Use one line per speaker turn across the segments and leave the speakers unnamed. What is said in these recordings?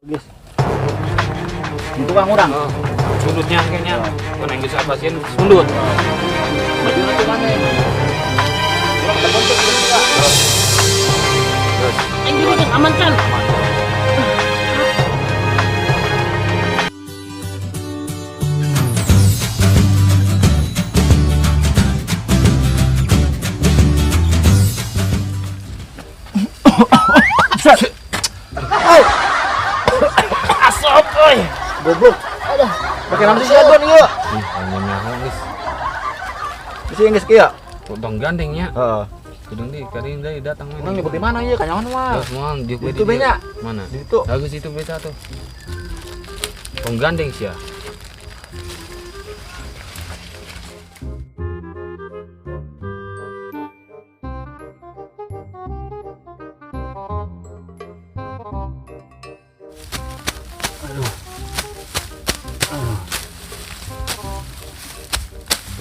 Guys. Di tukang urang.
Oh, sundutnya kayaknya. Mana yang bisa pasien sundut.
Baju nanti mana? Urang terbentuk juga.
Terus.
Aing dulu geus aman kan.
Asap euy. Goblok. Aduh, pakai naon sih sia ieu?
Ih, hanya nyaho geus.
Bisi geus kieu.
Kok tong gandengnya?
Heeh.
Gedung di kali ini datang mana?
Urang nyebut di mana ieu kanyawan mah?
Terus moal di
Itu benya.
Mana?
Di situ.
Bagus itu beta tuh. Tong gandeng sia.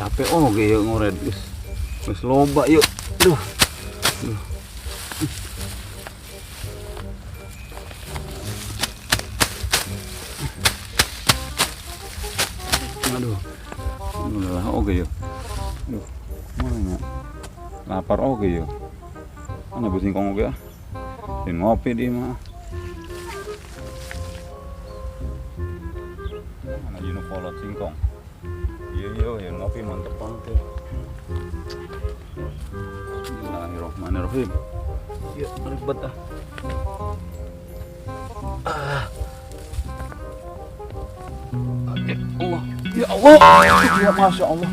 Capek oge ieu ngored geus. Geus loba ieu. Aduh. Aduh. Aduh. Lelah oge ieu. Aduh. Mana? Lapar oge ieu. Mana singkong oge ah. Di ngopi di mah. Mana jeung nu kolot singkong. Iya iya ya ngopi mantep banget ya. Bismillahirrahmanirrahim. Iya ribet ah. Ah. Ya Allah, ya Allah, ya masya Allah.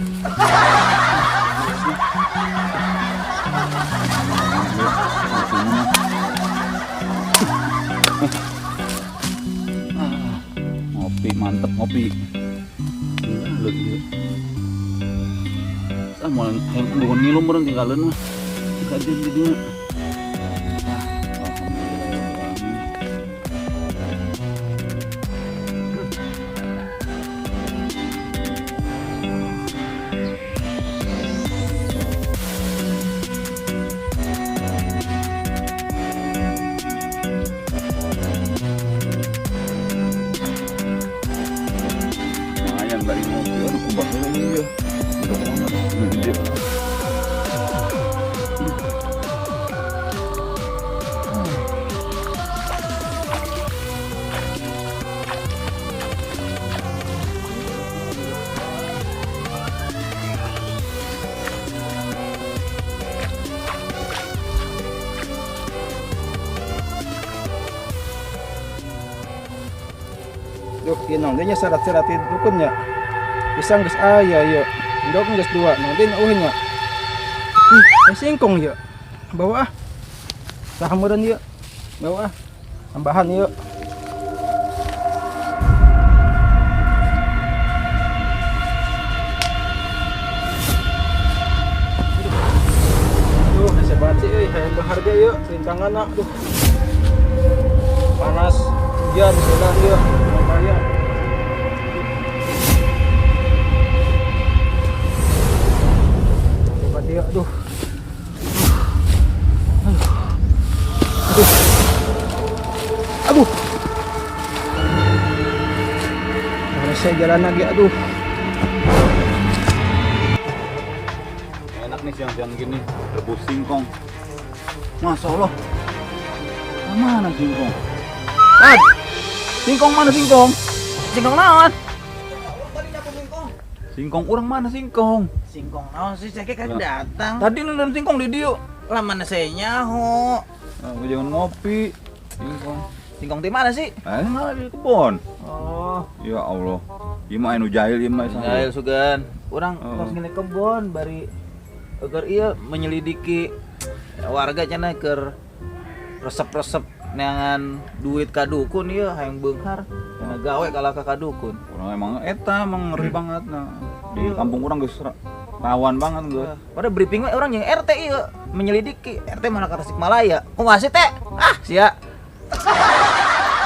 Ah, ngopi mantep ngopi. Lu ieu. Ah, mau yang bukan ngilu meureun tinggalin mah. Kajian di dinya. Ah, alhamdulillah. Lumayan bari ngopi, aduh kubah ieu. Gede.
Duh, ieu naon deui nya syarat-syarat ieu dukun nya. Pisang geus aya ieu. Endog geus dua, naon deui eueuh nya. Ih, singkong ieu. Bawa ah. Saha meureun ieu? Bawa ah. Tambahan ieu. Duh, hese banget sih euy, hayang berharga ieu, rintanganna. Duh. Panas, hujan, jalan ieu. Bahaya. Coba dia, aduh. Aduh. Aduh. Aduh. Mana saya jalan lagi, aduh.
Enak nih siang-siang gini, rebus singkong. Masya Allah. Mana singkong? Ad! Singkong mana singkong?
Singkong naon?
Singkong urang mana singkong?
Singkong naon sih, saya kan datang.
Tadi nonton singkong di dieu.
Lah mana saya nyaho.
Ah, jangan ngopi. Singkong.
Singkong di mana sih?
Eh, malah di kebon.
Oh.
Ya Allah. Ieu mah anu jahil ieu mah.
Jahil sugan. Urang
Oh.
tos ngene kebon bari agar ieu menyelidiki warga cenah keur resep-resep neangan duit ka dukun ieu hayang beunghar. Cenah gawe kalah ka dukun.
Urang emang eta emang ngeri banget nah. Di kampung urang geus rawan banget geus.
Pada briefing we urang jeung RT ieu menyelidiki. RT mana ka Tasikmalaya. Kumaha sih teh? Ah, sia.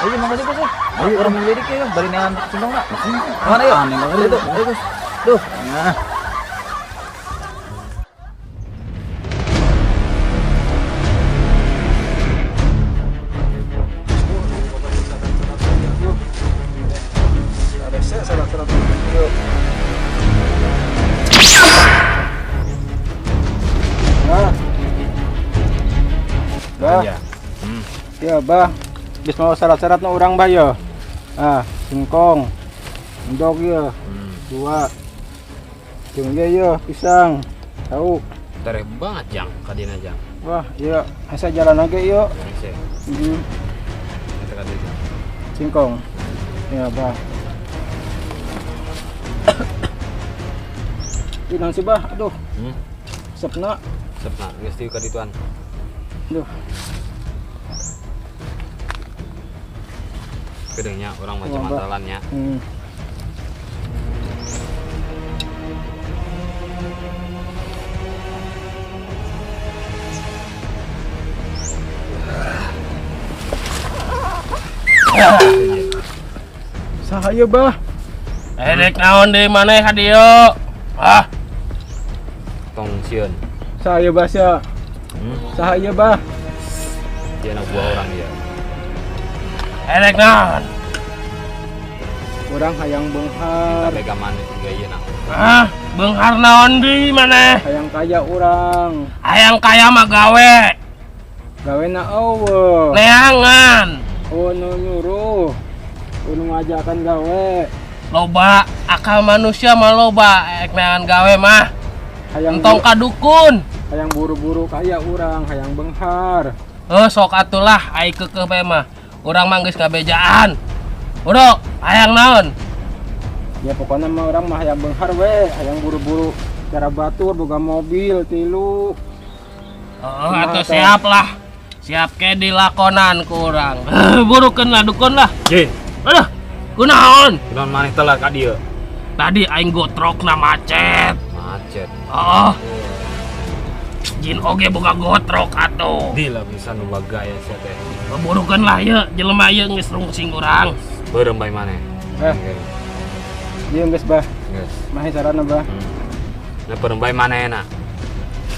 Ayo makasih Gus. Ayo urang menyelidiki ieu bari neangan singkongna. Mana yuk?
Aneh banget
Ayo, ayo Gus. Duh. Nah.
Ya bah, geus mau syarat-syarat nu urang bah ya. Ah, singkong. Endog ya. 2. Jeung ieu ya pisang. Tahu.
Tereh banget jang kadina jang.
Wah, iya, asa jalan lagi yuk.
Hese.
Heeh.
Eta kaditu.
Singkong. Ya, bah. Ih, naon sih, bah? Aduh. Sepna.
Sepna, geus dieu kadituan.
Aduh.
Gedengnya orang macam mantalannya.
Saha bah?
Rek naon deui maneh ka dieu? Ah.
Tong sieun.
Saha bah sia? Saha ieu bah?
Dia anak buah orang dia.
Rek naon?
Urang hayang beunghar.
Minta bega maneh tiga ieu na.
Ah, beunghar naon deui maneh?
Hayang kaya urang.
Hayang kaya mah gawe.
Gawe na eueuh.
Neangan.
Oh, nu nyuruh. Nu ngajakan gawe.
Loba akal manusia mah loba ek neangan gawe mah.
Hayang
entong ka dukun.
Hayang buru-buru kaya urang, hayang beunghar.
Heuh, sok atulah ai keukeuh bae mah. Urang mah geus ngabejaan. Uruk, hayang naon?
Ya pokoknya mah urang mah hayang beunghar we, hayang buru-buru cara batur boga mobil tilu.
Heeh, atuh siap lah. Siap ke dilakonan ku urang. Burukeun lah dukun lah.
Jin.
Aduh, kunaon?
Kunaon maneh telat ka dieu?
Tadi aing gotrokna macet.
Macet.
Oh. Jin oge boga gotrok atuh.
Di lah bisa nu bagaya sia teh.
Burukeun lah ieu, jelema ieu geus rungsing urang.
Beureum bae maneh.
Ieu geus bah.
Geus.
Mahe sarana bah.
Nah, beureum bae manehna.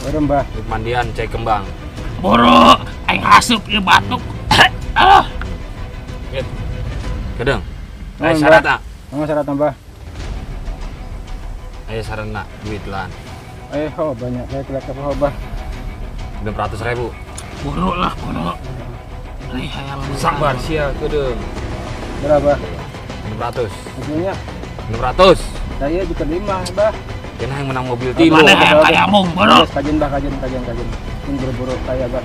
Beureum bah.
Mandian cai kembang.
Boro, aing asup ieu batuk. Ah.
Kedeng. Aya syaratna.
Naon syaratna bah?
Aya syaratna duit lan.
Ho banyak kayak kelak apa bah?
600.000.
Boro lah, boro. Ai hayang
sabar sia kedeung.
Berapa?
600.
Mobilnya?
600.
Saya juga 5, bah.
Cenah yang menang mobil tilu.
Mana hayang kaya mung, boro.
Kajen bah, kajen. Ini buru-buru kaya bah.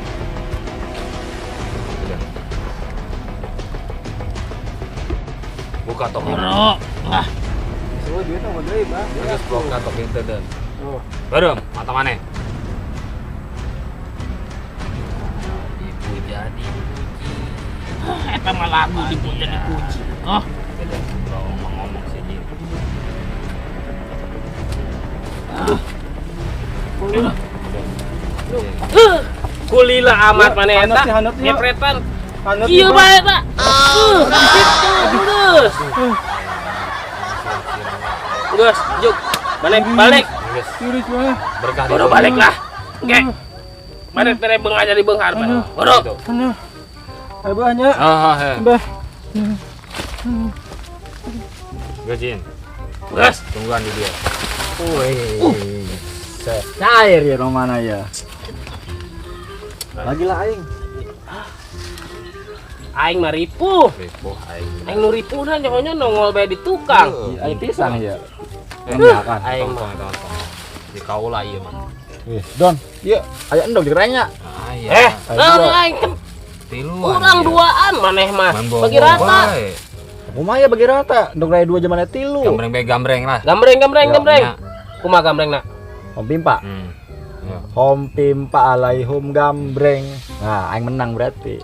Buka token.
Boro. Ah.
Semua duit mah deui, bah.
Geus buka token teh deun.
Oh.
Beureum, mata maneh. Dipuja dipuji.
Eta mah lagu dipuja dipuji. Oh,
beda ngomong sih Jin.
Kulila amat maneh eta. Nyepretan. Ieu bae eta. Geus. Geus, juk. Balik, balik.
Geus.
Berkah
Boro balik lah. Oke. Maneh tere beunghar jadi beunghar bae. Boro.
Ayo bah nya.
Heeh.
Bah.
Geus Jin.
Geus,
tungguan di dia.
Wih. Cair ya romana ya. Lagi lah aing.
Aing mah ripuh.
Ripuh aing.
Aing nu ripuhna nyahonya nongol bae di tukang.
Aing pisang ya.
Aing mah.
Di kaula ieu mah.
Wih, Don. Ieu aya endog di kerenya.
Aya.
Naon aing kan
tiluan.
Kurang duaan maneh mah. Bagi rata.
Kumaha ya bagi rata? Endog raya 2 jamannya tilu.
Gambreng bae gambreng lah.
Gambreng gambreng gambreng. Kumaha gambrengna?
Hom pimpa. Hom pimpa alaihum gambreng. Nah, aing menang berarti.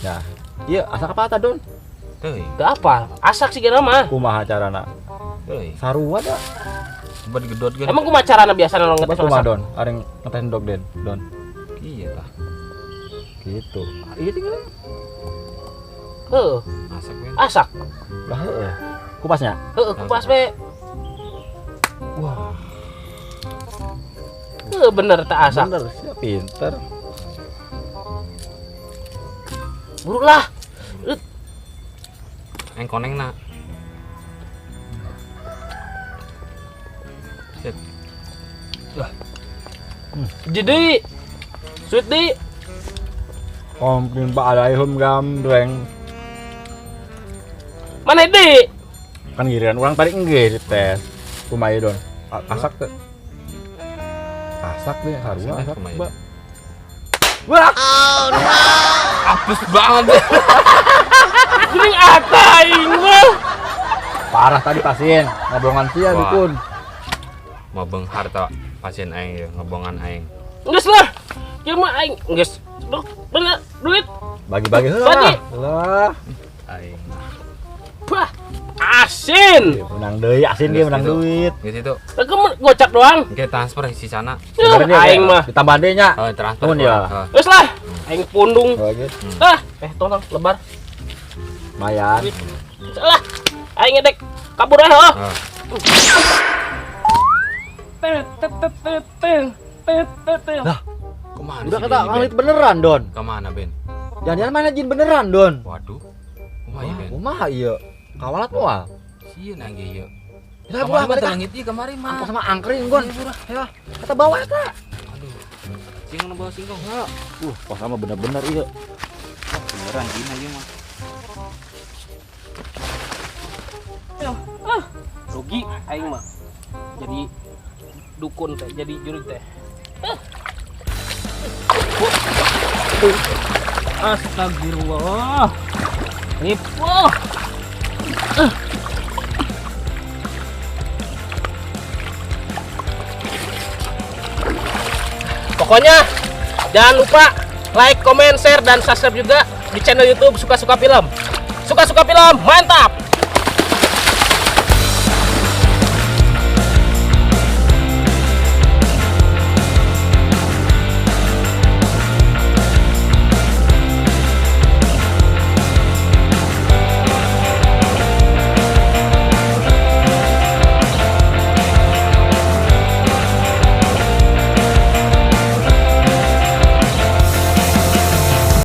Nah, iya asak apa ta, Don?
Teuing.
Teu apa? Asak sih geuna mah.
Kumaha carana?
Teuing.
Sarua da.
Coba digedot geun.
Emang kumaha carana biasana lo ngetes
kumaha, Don? Areng ngetes endog, Den. Don.
Iya tah.
Gitu. Iya tinggal.
Heeh.
Asak we.
Asak.
Lah heeh. Kupasnya?
Heeh, kupas we.
Wah.
Heeh, bener tak asak.
Bener, siap pinter.
Buru lah.
Yang koneng nak. Sip.
Jadi, sweet di.
Komplin Pak alaihum gambreng.
Mana di?
Kan giliran orang tadi enggak dites. Kumaha Don? Asak teh. Asak deh, sarua asak.
Kumaha?
Wah.
Oh no. Apes banget.
Geuning ata aing mah.
Parah tadi pasien, ngobongan sia dukun.
Mau benghar ta pasien aing ya, ngobongan aing.
Geus lah. Ieu mah aing geus. Bener duit.
Bagi-bagi heula lah. Lah.
Aing.
Bah, asin.
Menang deui, asin dia menang duit.
Geus itu.
Aku gocap doang.
Oke, transfer si sana.
Aing mah.
Ditambah deui nya.
Oh, transfer.
Ya.
Geus lah. Aing pundung. Ah, tolong lebar.
Lumayan.
Lah, aing ngedek kabur ah. Oh.
Lah,
kemana?
Udah kata ngalit beneran, Don.
Kemana, Ben?
Jangan-jangan mana jin beneran, Don.
Waduh. Kumaha Ben?
Kumaha ieu? Kawalat moal.
Sieun ange ieu.
Ya, buah
balik langit ieu kamari mah.
Aku sama angkring, Gon. Ya, kata bawa eta.
Aduh. Singkong bawa singkong.
Wah sama bener-bener ieu. Beneran jin ieu mah.
Ah, rugi aing mah. Jadi dukun teh, jadi jurug teh. Astagfirullah. Nipu. Pokoknya jangan lupa like, comment, share, dan subscribe juga di channel YouTube Suka-Suka Film. Suka-Suka Film, mantap!